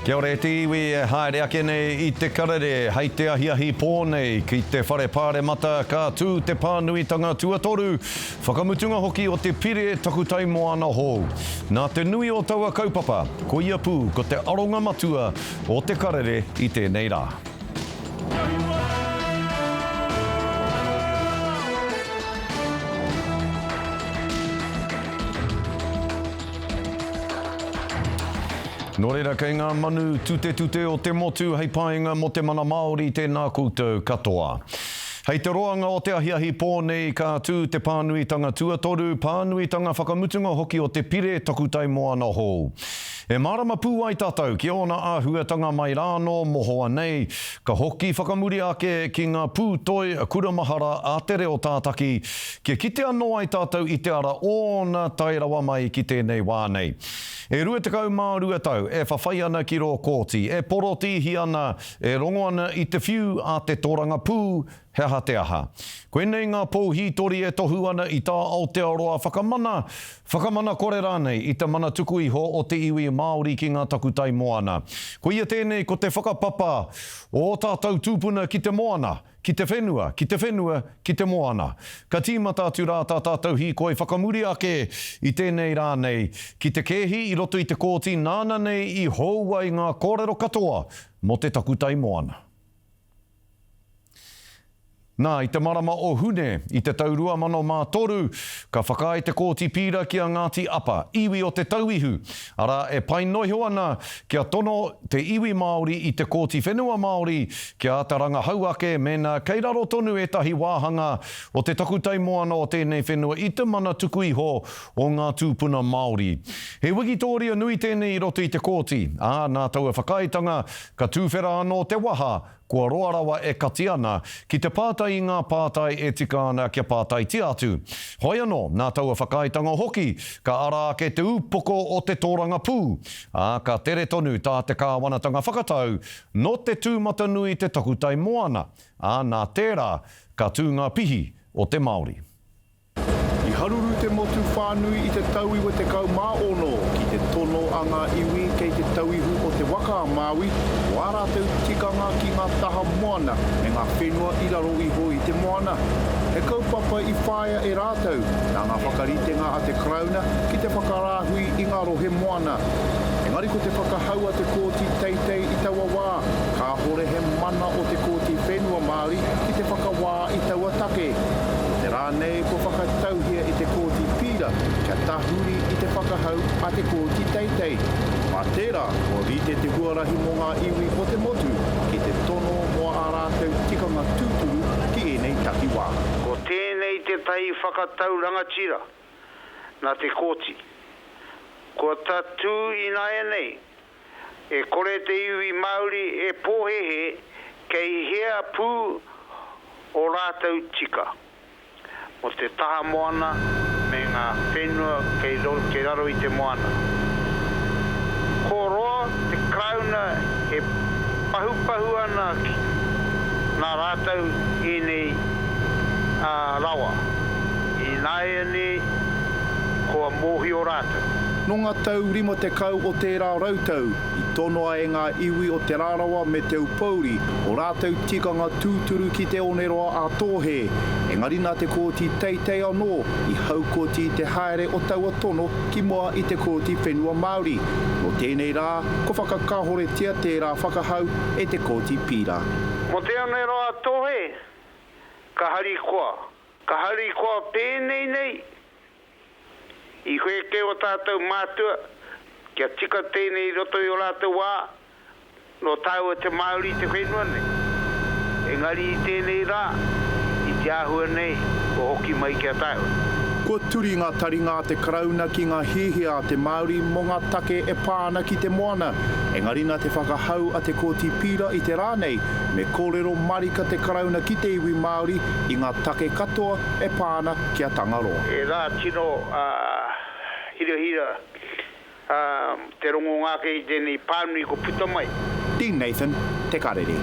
Kia ora e te iwi e haere ake nei i te karere hei te ahiahi pō nei ki te Whare Pāremata ka tū te pānuitanga tuatoru, whakamutunga hoki o te Pire Takutai Moana hou. Nā te nui o taua kaupapa, koia pū ko te aronga matua o te karere i tēnei rā. Nō reira, kei ngā manu tutetute o te motu hei painga mō te mana Māori tēnā koutou katoa. Hei te roanga o te ahiahi pō nei ka tū te pānuitanga tuatoru, pānuitanga whakamutunga hoki o te Pire Takutai Moana hou. E mārama pū ai tātou ki ōna āhuatanga mai rānō mohoa nei, ka hoki whakamuri ake ki ngā pūtoi kura mahara a te reo tātaki kia kite anō ai tātou i te ara ōna tae rawa mai ki tēnei wā nei. E 22 tau e whawhai ana ki rō kōti, e porotīhi ana, e rongo ana i te whiu a te tōrangapū, he aha te aha. Koinei ngā pou hītori e tohu ana i tā Aotearoa whakamana, whakamana kore rānei i te mana tuku iho o te iwi Māori ki ngā takutai moana. Koia tēnei ko te whakapapa o ō tātou tūpuna ki te moana, Ki te whenua, ki te whenua, ki te moana. Ka tīmata atu rā tā tātou hīkoi whakamuri ake i tēnei rā nei, ki te kēhi i roto i te kōti nāna nei i hou ai ngā kōrero katoa mō te takutai moana. Nā, i te marama o Hune, i te tau 2003, ka whakaae te Kōti Pīra ki a Ngāti Apa, iwi o Te Tauihu, arā, e pai noiho ana kia tono te iwi Māori i te Kōti Whenua Māori kia āta rangahau ake mēnā kei raro tonu ētahi wāhanga o te takutai moana o tēnei whenua i te mana tuku iho o ngā tūpuna Māori. He wikitōria nui tēnei i roto i te kōti, ā, nā taua whakaaetanga ka tūwhera anō te waha kua roa rawa e kati ana, ki te pātai i ngā pātai e tika ana kia pātaitia atu. Hoi anō, nā taua whakaaetanga hoki, ka ara ake te upoko o te tōrangapū, ā, ka tere tonu tā te kāwanatanga whakatau, nō te tūmatanui te takutai moana, ā, nā tērā, ka tū ngā pihi o te Māori. I haruru te motu whānui i te tau 96 ki te tono a ngā iwi kei te tauihu o Te Waka a Māui o ā rātou tikanga ki ngā taha moana me ngā whenua i raro iho i te moana. He kaupapa i whāia e rātou nā ngā whakaritenga a te Karauna ki te whakarāhui i ngā rohe moana. Engari ko te whakahau a te Kōti Teitei i taua wā, kāhore he mana o te Kōti Whenua Māori ki te whakawā i taua take. Ko te rā nei kua whakatauhia e te Kōti Pīra kia tahuri i te whakahau a te Kōti Teitei. Mā tērā, kua rite te huarahi mō ngā iwi o te motu ki te tono mō ā rātou tikanga tūturu ki ēnei takiwā. Ko tēnei tētahi whakatau rangatira nā te Kōti. Kua tatū ināianei E kore te iwi Māori e pōhēhē kei hea pū ō rātou tika mō te taha moana me ngā whenua kei kei raro i te moana. Ko roa te Karauna e pahupahu ana ki nā rātou ēnei rawa. Ināianei kua mōhio rātou. Nō ngā tau 50 o tērā rautau, i tonoa e ngā iwi o Te Rarawa me Te Aupōuri ō rātou tikanga tūturu ki Te Oneroa a Tōhē, engari nā Te Kooti Teitei anō i haukoti i te haere o taua tono ki mua i te Kooti Whenua Māori. Nō tēnei rā, kua whakakāhoretia tērā whakahau e te Kooti Pīra. Mō Te Oneroa a Tōhē, ka harikoa, ka harikoa pēnei nei, I whēkē o tātou mātua kia tika tēnei i roto i o rātou wā, nō tāua te Māori te whenua nei. Engari i tēnei rā, i te āhua nei, kua hoki mai ki a tāua. Kua turi ngā taringa a te Karauna ki ngā hiahia a te Māori mō ngā take e pā ana ki te moana, engari nā te whakahau a te Kōti Pīra i te rā nei, me kōrero marika te Karauna ki te iwi Māori i ngā take katoa e pā ana ki a Tangaroa. He rā tino hirahira te rongonga ake i tēnei pānui kua puta mai. Dean Nathan, Te Karere.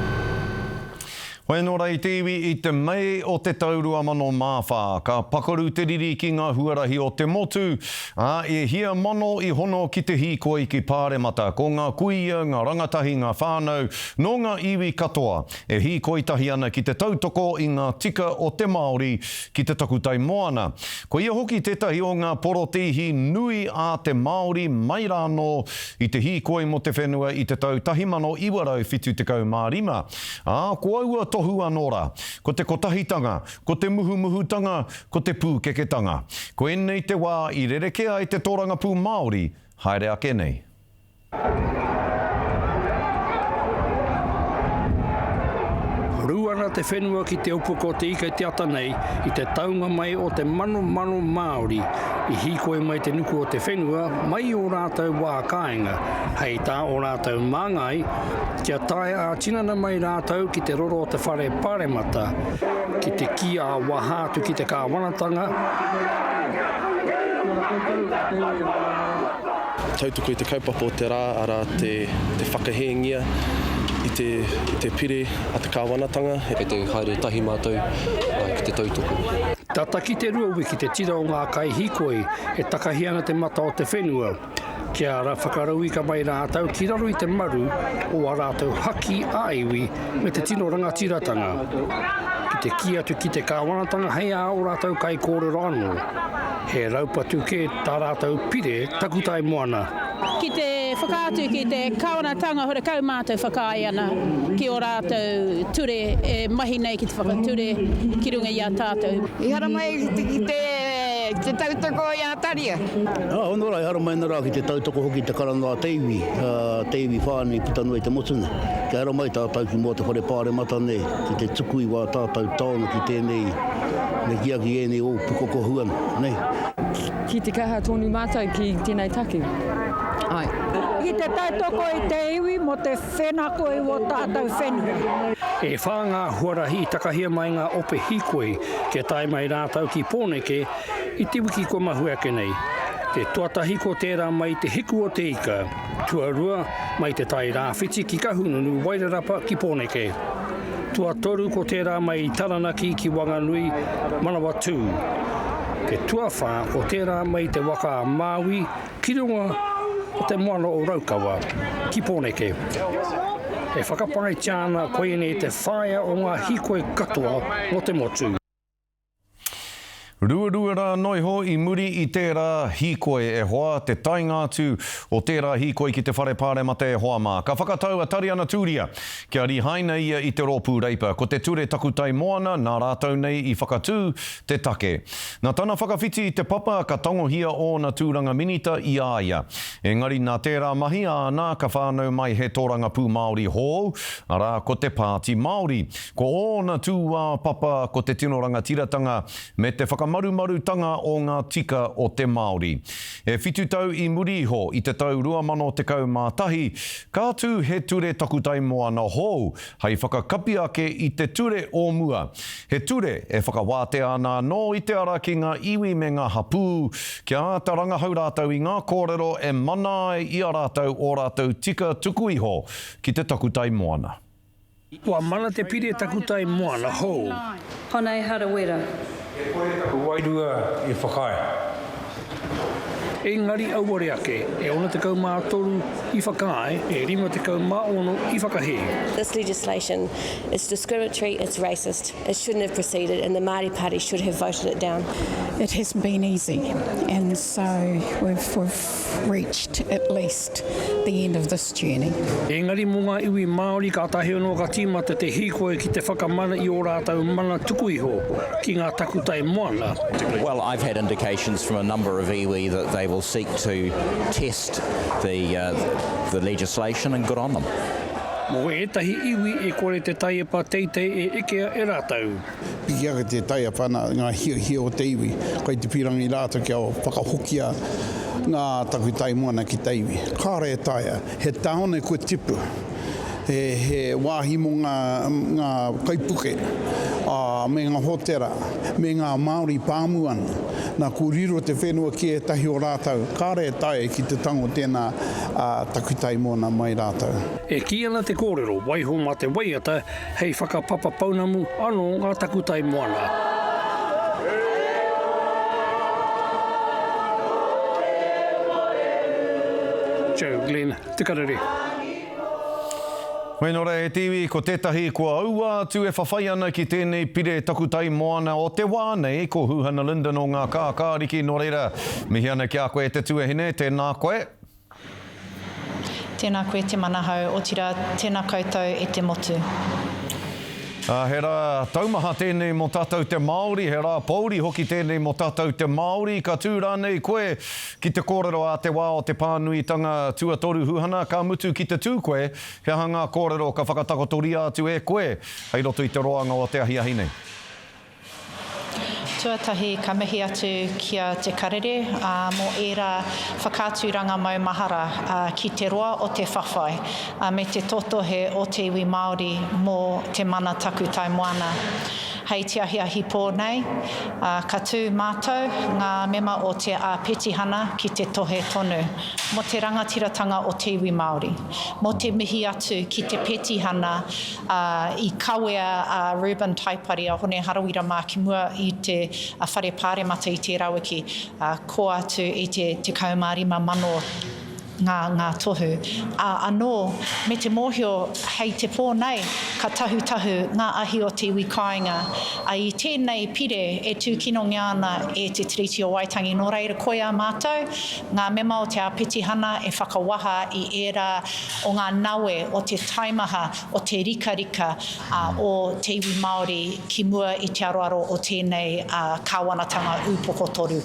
Hoi anō rā i te iwi i te Mei o te tau 2004, ka pakaru te riri ki ngā huarahi o te motu, ā, e hia mano i hono ki te hīkoi ki Pāremata. Ko ngā kuia, ngā rangatahi, ngā whānau, nō ngā iwi katoa, e hīkoi tahi ana ki te tautoko i ngā tika o te Māori ki te takutai moana. Koia hoki tētahi o ngā porotēhi nui a te Māori mai rānō i te hīkoi mō te whenua i te tau 1975. Ā, ko aua tohu anō rā, ko te kotahitanga, ko te muhumuhutanga, ko te pūkeketanga. Koinei te wā i rerekē ai te tōrangapū Māori haere ake nei. Rū ana te whenua ki te upoko o te ika i te ata nei i te taunga mai o te manomano Māori i hīkoi mai te nuku o te whenua mai i ō rātou wā kāinga, hei tā ō rātou māngai, kia tae ā-tinana mai rātou ki te roro o te whare paremata, ki te kī ā-waha atu ki te kāwanatanga. Tautoko i te kaupapa o te rā, arā, te whakahēngia i te, i te pire a te kāwanatanga. Kei te haere tahi mātou ki te tautoko. Tata ki te ruawi ki te tira o ngā kaihīkoi e takahi ana te mata o te whenua, kia whakarauika mai rātou ki raro i te maru o ā rātou haki ā-iwi me te tino rangatiratanga. Ki te kī atu ki te kāwanatanga hei ā ō rātou kaikōrero anō, he raupatu kē tā rātou pire takutai moana. Ki te whakaatu ki te kāwanatanga horekau mātou whakaae ana ki ō rātou ture e mahi nei ki te whakature ki runga i a tātou. I haramai ki te tautoko i a Taria. Ā, hono rā, i haramai ana rā ki te tautoko hoki i te karanga a te iwi, a te iwi whānui puta noa i te motu nei. Kia haramai tātou ki mua te whare pāremata nei, ki te tuku i wā tātou taonga ki tēnei, me kī ake ki ēnei ō pukokohu ana, nei. Ki te kaha tonu mātou ki tēnei take. Āe. Ki te tautoko i te iwi mo te whenako i wo tatou whenua. E whā ngā huarahi i takahia mai ngā ope hīkoi kia tae mai rātou ki Pōneke I te wiki kua mahue ake nei, te tuatahi ko tērā mai i Te Hiku o Te Ika, tuarua mai Te Tai Rāwhiti ki Kahungunu, Wairarapa ki Pōneke, tuatoru ko tērā mai i Taranaki ki Wanganui, Manawatū, te tuawhā ko tērā mai i Te Waka a Māui ki runga o te moana o Raukawa ki Pōneke. E whakapaetia ana koinei te whāia o ngā hīkoi katoa mō te motu. Ruarua rā noa iho i muri i tērā hīkoi e hoa, te taenga atu o tērā hīkoi ki te whare pāremata e hoa mā. Ka whakatau a Tariana Tūria kia rihaina ia i te Rōpū Reipa. Ko te ture takutai moana nā rātou nei i whakatū te take. Nā tana whakawhiti i te papa ka tangohia ōna tūranga minita i a ia. Engari nā tērā mahi āna ka whānau mai he tōrangapū Māori hou, arā ko te Pāti Māori. Ko ōna tūāpapa ko te tino rangatiratanga me te whakamarumarutanga o ngā tika o te Māori. E whitu tau i muri iho, i te tau 2011, ka tū he ture takutai moana hou hei whakakapi ake i te ture o mua. He ture e whakawātea ana anō i te ara ki ngā iwi me ngā hapū kia āta rangahau rātou i ngā kōrero e mana ai i a rātou ō rātou tika tuku iho ki te takutai moana. Kua mana te pire takutai moana hou. Hone Harawira. E kore taku wairua e whakaae. Engari auare ake, e 63 i whakaae, e 56 i whakahē. This legislation is discriminatory, it's racist, it shouldn't have proceeded and the Māori Party should have voted it down. It hasn't been easy and so we've, we've reached at least the end of this journey. Engari mō ngā iwi Māori kātahi anō ka tīmata te hīkoi ki te whakamana i ō rātou mana tuku iho ki ngā takutai moana. Well, I've had indications from a number of iwi that they will seek to test the, uh, the legislation and good on them. Mō ētahi iwi e kore te taiepa teitei e ekea e rātou. Piki ake te taiapa nā ngā hiahia o te iwi, kai te pīrangi rātou kia whakahokia ngā takutai moana ki te iwi. Kāore e taea. He tāone kua tipu. He wāhi mō ngā, ngā kaipuke, ā, me ngā hōtera, me ngā Māori pāmu ana. Nā, ko riro te whenua ki ētahi o rātou, kāre e taea ki te tango tēnā, ā, takutai moana mai rātou. E kī ana te kōrero, waiho mā te waiata hei whakapapa pounamu anō ngā takutai moana. Joe Glenn, Te Karere. Hoi nō reira e te iwi, ko tētahi kua aua atu e whawhai ana ki tēnei pire takutai moana o te wā nei, ko Huhana Lyndon o Ngā Kākāriki, nō reira, mihi ana ki a koe e te tuahine, tēnā koe. Tēnā koe Te Manahau, otirā, tēnā koutou e te motu. Ā, he rā taumaha tēnei mō tātou te Māori, he rā pōuri hoki tēnei mō tātou te Māori. Ka tū rānei koe ki te kōrero ā te wā o te pānuitanga tuatoru Huhana, ka mutu ki te tū koe, he aha ngā kōrero ka whakatakotoria atu e koe hei roto i te roanga o te ahiahi nei? Tuatahi ka mihi atu ki a Te Karere mō ērā whakaaturanga maumahara ki te roa o te whawhai me te totohe o te iwi Māori mō te mana takutai moana. Hei te ahiahi pō nei, ka tū mātou, ngā mema o te āpetihana ki te tohe tonu mō te rangatiratanga o te iwi Māori, mō te mihi atu ki te petihana ā, i kawea a Reuben Taipari, a Hone Harawira mā ki mua i te Whare Pāremata i tērā wiki, ā, kō atu i te 15,000 ngā, ngā tohu. Ā, anō, me te mōhio, hei te pō nei, ka tahutahu ngā ahi o te iwi kāinga, ā, i tēnei pire e tūkinongia ana e Te Tiriti o Waitangi. Nō reira, koia mātou, ngā mema o te āpitihana e whakawaha i ērā o ngā nawe o te taimaha, o te rikarika o te iwi Māori ki mua i te aroaro o tēnei kāwanatanga ūpokotoru.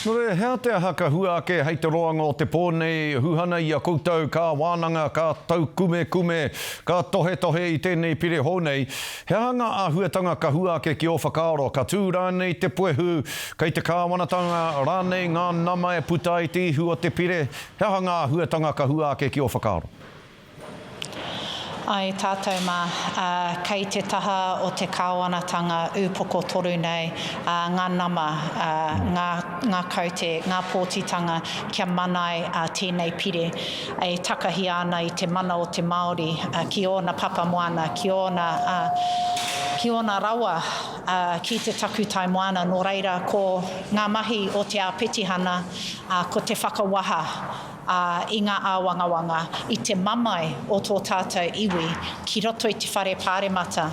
Nō reira, he aha te aha ka hua ake hei te roanga o te pō nei, huhana i a koutou ka wānanga, ka taukumekume, ka tohetohe i tēnei pire hou nei, he aha ngā āhuatanga ka hua ake ki ō whakaaro, ka tū rānei te puehu, kei te kāwanatanga rānei ngā nama e puta ai te ihu o te pire, He aha ngā āhuatanga ka hua ake ki ō whakaaro? Āe, tātou mā, ā, kei te taha o te kāwanatanga ūpoko toru nei, ā, ngā nama, ā, ngā, ngā kaute, ngā pōtitanga kia mana ai, ā, tēnei pire e takahia ana i te mana o te Māori, ā, ki ōna papa moana, ki ōna, ā, ki ōna rawa, ā, ki te takutai moana. Nō reira, ko ngā mahi o te āpetihana, ā, ko te whakawaha, ā, i ngā āwangawanga, i te mamae o tō tātou iwi ki roto i te Whare Pāremata,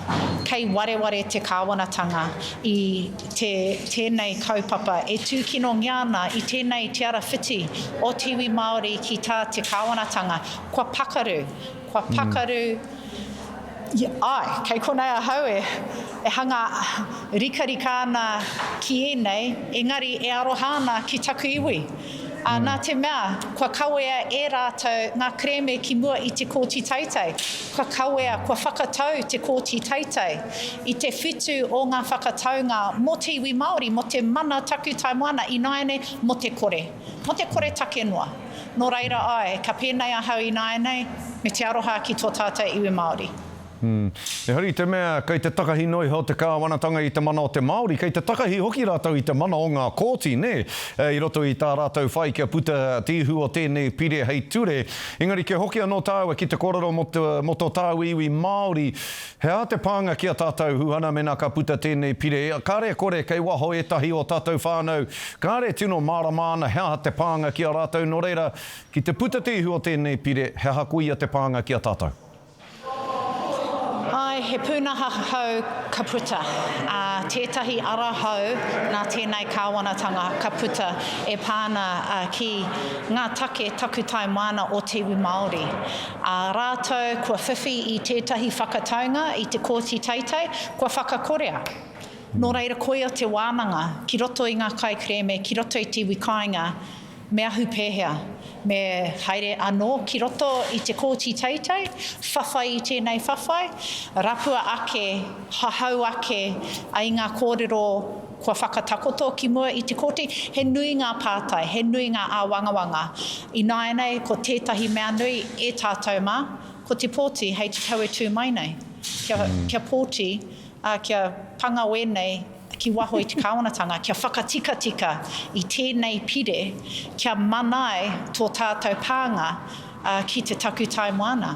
kei wareware te kāwanatanga i te, tēnei kaupapa e tūkinongia ana i tēnei te ara whiti o te iwi Māori ki tā te kāwanatanga, kua pakaru, kua pakaru, Āe, kei konei ahau e, e hanga rikarika ana ki ēnei, engari e aroha ana ki taku iwi. Ā, nā te mea, kua kawea e rātou ngā kerēme ki mua i te Kōti Teitei, kua kawea, kua whakatau te Kōti Teitei i te whitu o ngā whakataunga mō te iwi Māori, mō te mana takutai moana ināianei, mō te kore, mō te koretake noa. Nō reira, āe, ka pēnei ahau ināianei, me te aroha ki tō tātou iwi Māori. Ehara i te mea kei te takahi noa iho te kāwanatanga i te mana o te Māori, kei te takahi hoki rātou i te mana o ngā kōti, nē, i roto i tā rātou whai kia puta te ihu o tēnei pire hei ture. Engari kia hoki anō tāua ki te kōrero mō te, mō tō tāua iwi Māori, He aha te pānga ki a tātou, Huhana, mēnā ka puta tēnei pire? Kāre e kore kei waho ētahi o tātou whānau, kāre e tino mārama ana he aha te pānga ki a rātou, nō reira, ki te puta te ihu o tēnei pire, he aha koia te pānga ki a tātou? Āe, he pūnaha hou ka puta, ā, tētahi ara hou nā tēnei kāwanatanga ka puta e pā ana ki ngā take takutai moana o te iwi Māori. Ā rātou kua whiwhi i tētahi whakataunga i te Kōti Teitei, kua whakakorea. Nō reira koia te wānanga ki roto i ngā kaikerēme, ki roto i te iwi kāinga, me ahu pēhea? Me haere anō ki roto i te Kōti Teitei, whawhai i tēnei whawhai, rapua ake, hahau ake i ngā kōrero kua whakatakoto ki mua i te kōti, he nui ngā pātai, he nui ngā āwangawanga. Ināianei, ko tētahi mea nui e tātou mā, ko te pōti hei te tau e tū mai nei. Kia, kia pōti, ā, kia panga wēnei ki waho i te kāwanatanga, kia whakatikatika i tēnei pire kia mana ai tō tātou pānga ki te takutai moana.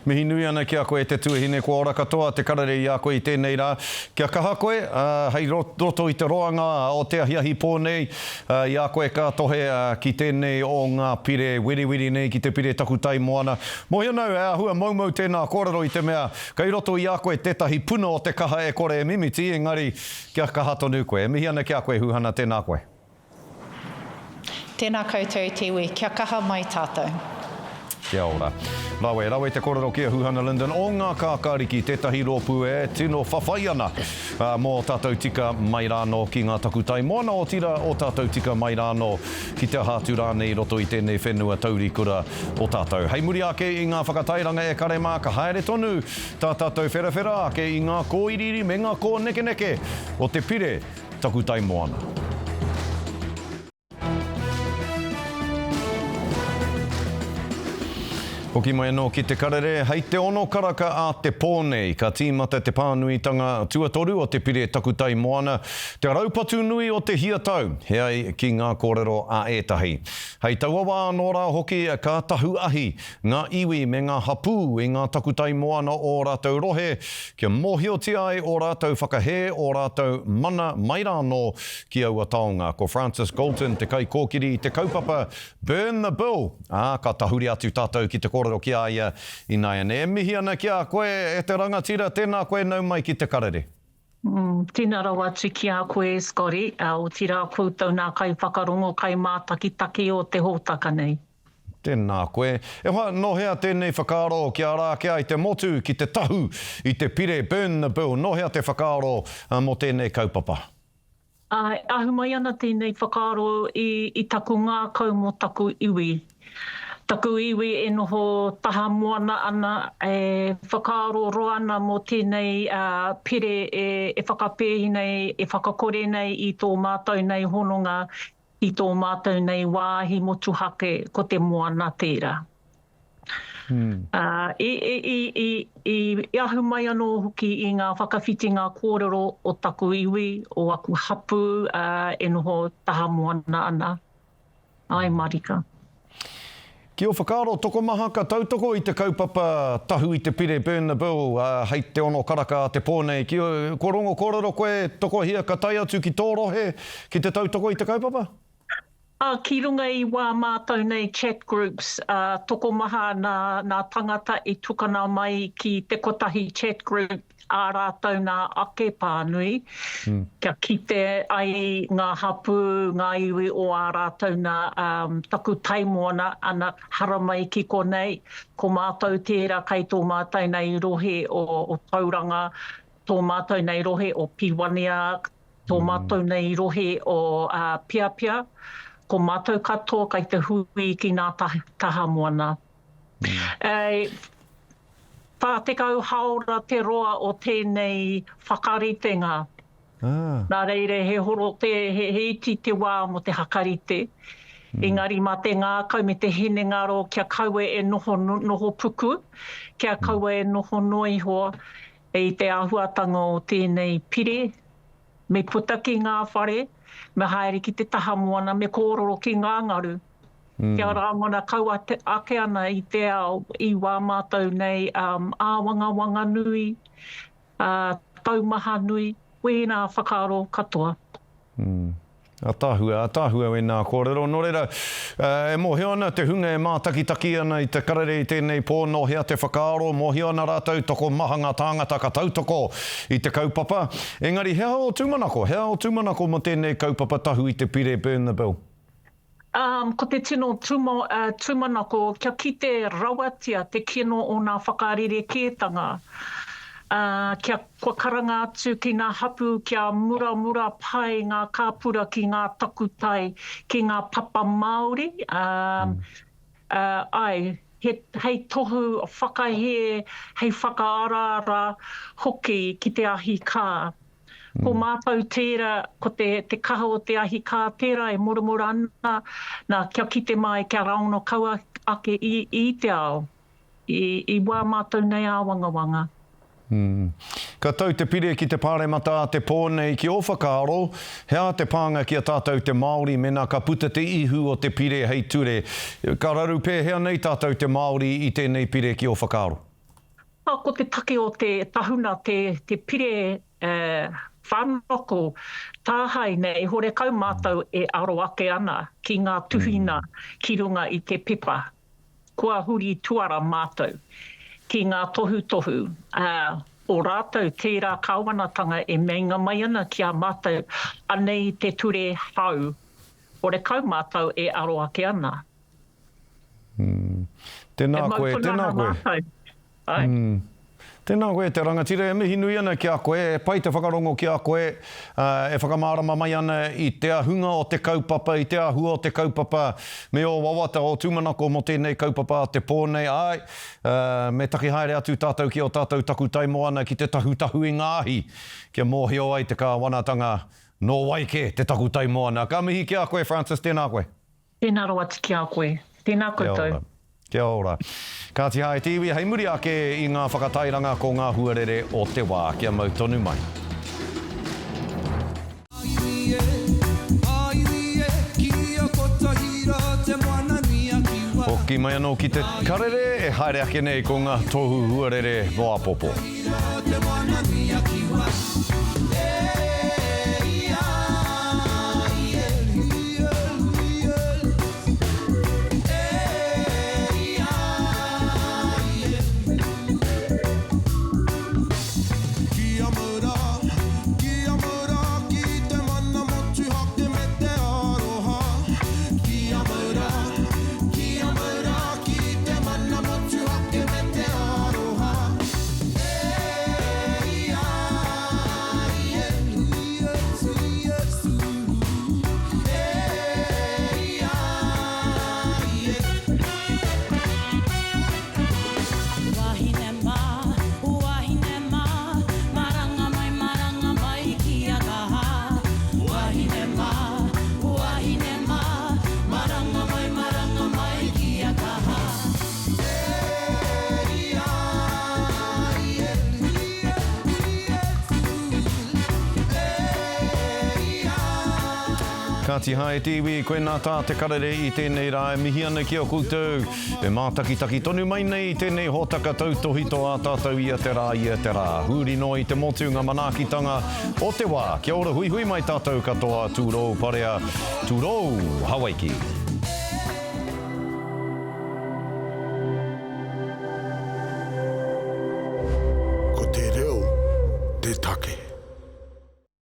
Mihi nui ana ki a koe e te tuahine, kua ora katoa te karere i a koe i tēnei rā. Kia kaha koe, ā, hei roto i te roanga o te ahiahi pō nei, ā, i a koe ka tohe ki tēnei o ngā pire weriweri nei, ki te pire takutai moana. Mōhio nau, e āhua moumou tēnā kōrero i te mea, kei roto i a koe tētahi puna o te kaha e kore e mimiti, engari, kia kaha tonu koe. E mihi ana ki a koe Huhana, tēnā koe. Tēnā koutou e te iwi, kia kaha mai tātou. Kia ora. Rawe, rawe te korero ki a Huhana Lyndon o Ngā Kākāriki, tētahi rōpū e tino whawhai ana mō tātou tika mai rānō ki ngā takutai moana, otirā ō tātou tika mai rānō ki te aha atu rānei i roto i tēnei whenua taurikura o tātou. Hei muri ake i ngā whakatairanga e kare mā, ka haere tonu tā tātou wherawhera ake i ngā kōiriiri me ngā kōnekeneke o te pire Takutai Moana. Hoki mai anō ki te karere, hei te ono karaka a te pō nei, ka tīmata te pānuitanga tuatoru o te pire takutai moana, te raupatu nui o te hia tau, he ai ki ngā kōrero a ētahi. Hei taua wā anō rā hoki ka tahu ahi ngā iwi me ngā hapū i ngā takutai moana o ō rātou rohe, kia mōhiotia ai ō rātou whakahē, ō rātou mana mai rānō ki aua taonga. Ko Francis Galton te kaikōkiri i te kaupapa Burn the Bill, ā, ka tahuri atu tātou ki te kōrero ki a ia ināianei. E mihi ana ki a koe, e te rangatira, tēnā koe nau mai ki te karere. Tēnā rawa atu ki a koe Scotty, otirā koutou nā kaiwhakarongo, kaimātakitaki o te hōtaka nei. Tēnā koe. E hoa, nō hea tēnei whakaaro kia ara ake ai te motu ki te tahu i te pire Burn the Bill? Nō hea te whakaaro mō tēnei kaupapa? Āe, ahu mai ana tēnei whakaaro i taku ngākau mō taku iwi. Taku iwi e noho taha moana ana, e whakaaro roa ana mō tēnei pire e whakapēhi nei, e whakakore nei i tō mātou nei hononga i tō mātou nei wāhi motuhake ko te moana tērā. Ā, i, i, i, i, i ahu mai anō hoki i ngā whakawhitinga kōrero o taku iwi, o aku hapū, ā, e noho taha moana ana. Āe marika. Ki ō whakaaro, tokomaha ka tautoko i te kaupapa tahu i te pire Burn the Bill, ā, hei te ono karaka a te pō nei. Ki, kua rongo kōrero koe, tokohia ka tae atu ki tō rohe ki te tautoko i te kaupapa? Ā, ki runga i wā mātou nei chat groups, ā, tokomaha nā, nā tangata i tukana mai ki te kotahi chat group, ā rātou nā ake pānui, kia kite ai ngā hapū, ngā iwi o ā rātou nā taku taimoana, ana, haramai ki konei, ko mātou tērā kai tō mātou nei rohe o Tauranga, tō mātou nei rohe o Piwania, tō mātou nei rohe o Piapia, ko mātou katoa kai te hui ki ngā taha moana. E 40 haora te roa o tēnei whakaritenga. Nā reira he horo te, he iti te wā mō te hakarite. Engari mā te ngākau me te hinengaro kia kaua e noho noho puku, kia kaua e noho noa iho i te āhuatanga o tēnei pire, me puta ki ngā whare, me haere ki te taha moana, me kōrero ki ngā ngaru. Kia rāngona kau ake ana i te ao i wā mātou nei āwangawanga nui, taumaha nui, wēnā whakaaro katoa. Ataahua, ataahua wēnā kōrero. Nō reira, e mōhio ana te hunga e mātakitaki ana i te karere i tēnei pō nō hea te whakaaro, mōhio ana rātou tokomaha ngā tāngata ka tautoko i te kaupapa. Engari he aha ō tūmanako? He aha ō tūmanako mō tēnei kaupapa tahu i te pire Burn the Bill? Ko te tino tūmanako kia kite rawatia te kino o nā whakarerekētanga, kia kua karanga atu ki ngā hapū kia muramura pai ngā kāpura ki ngā takutai, ki ngā papa Māori, āe, hei tohu whakahē, hei whakaaraara hoki ki te ahi kā. Ko mātou tērā, ko te, te kaha o te ahi kā tērā e muramura ana, nā, kia kite mai, kia raono kau ake i, i te ao. I, i wā mātou nei āwangawanga. Mm. Ka tau te pire ki te Pāremata a te pō nei, ki ō whakaaro, he aha te pānga ki a tātou te Māori mēnā ka puta te ihu o te pire hei ture? Ka raru pēhea nei tātou te Māori i tēnei pire ki ō whakaaro? Ah, ko te take o te tahuna, te, te pire eh, whanoko tāhae nei, horekau mātou e aro ake ana ki ngā tuhina ki runga i te pepa. Kua huri tuara mātou ki ngā tohutohu o rātou tērā kāwanatanga e meinga mai ana ki a mātou, anei te ture hou, horekau mātou e aro ake ana. Tēnā koe, tēnā koe. Āe. Tēnā koe e te rangatira, e mihi nui ana ki a koe, e pai te whakarongo ki a koe, e whakamārama mai ana i te ahunga o te kaupapa, i te āhua o te kaupapa, me ō wawata, ō tūmanako mō tēnei kaupapa a te pō nei, āe, me taki haere atu tātou ki ō tātou takutai moana ki te tahutahu i ngā ahi, kia mōhio ai te kāwanatanga nō wai kē te takutai moana. Ka mihi ki a koe Francis, tēnā koe. Tēnā rawa atu ki a koe. Tēnā koutou. Kia ora. Kia ora. Kāti hae te iwi, hei muri ake i ngā whakatairanga ko ngā huarere o te wā. Kia mau tonu mai. Hoki mai anō ki te karere e haere ake nei ko ngā tohu huarere mō āpōpō. Kāti hae te iwi, koinā tā te karere i tēnei rā e mihi ana ki a koutou e mātakitaki tonu mai nei i tēnei hōtaka tautōhito ā tātou ia te rā, ia te rā. Huri noa i te motu ngā manaakitanga o te wā. Kia ora huihui mai tātou katoa, tūrou parea, tūrou Hawaiki.